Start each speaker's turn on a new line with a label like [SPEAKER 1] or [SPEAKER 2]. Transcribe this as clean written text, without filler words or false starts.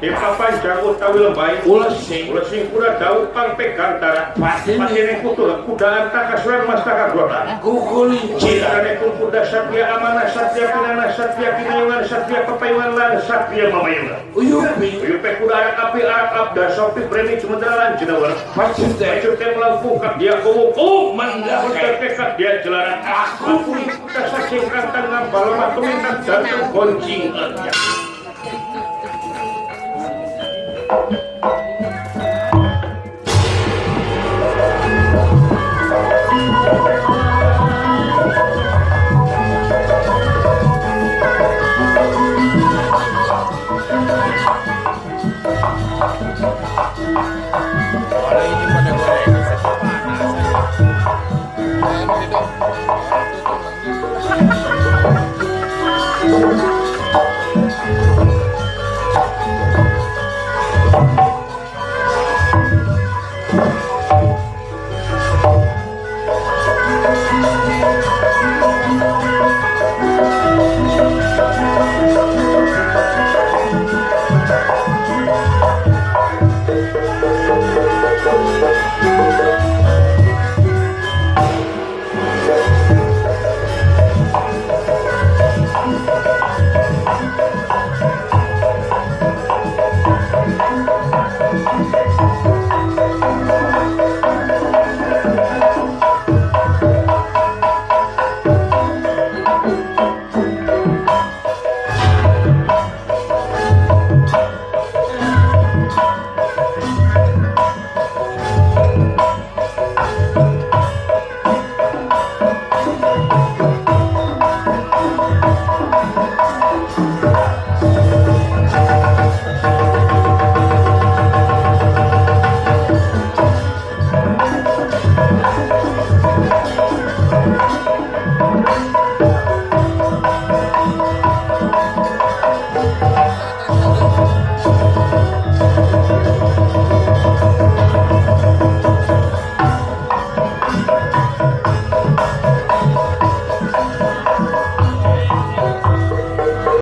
[SPEAKER 1] Di papan jago utawi lembai
[SPEAKER 2] Ulesing.
[SPEAKER 1] Ulesing kuda dawuh pangpegantara.
[SPEAKER 2] Patine.
[SPEAKER 1] Patine kudu kuda antaka suran mastaka grota.
[SPEAKER 2] Kukulincira.
[SPEAKER 1] Kuncirane pun kuda satya amanah satya pinana satya pinayungan satya papayungan lan satya mamayungan.
[SPEAKER 2] Uyupi.
[SPEAKER 1] Uyupe kuda arak api arak abda sopi premi jumentara lan jenawar.
[SPEAKER 2] Pacute.
[SPEAKER 1] Pacute melengkung kak dia kuwu kuwu
[SPEAKER 2] Mendake.
[SPEAKER 1] Mendake kak dia jelaran.
[SPEAKER 2] Aku
[SPEAKER 1] Kuda sacing kantang ngambal lemah tumintak jantung goncing.
[SPEAKER 3] Wala ini pada gua.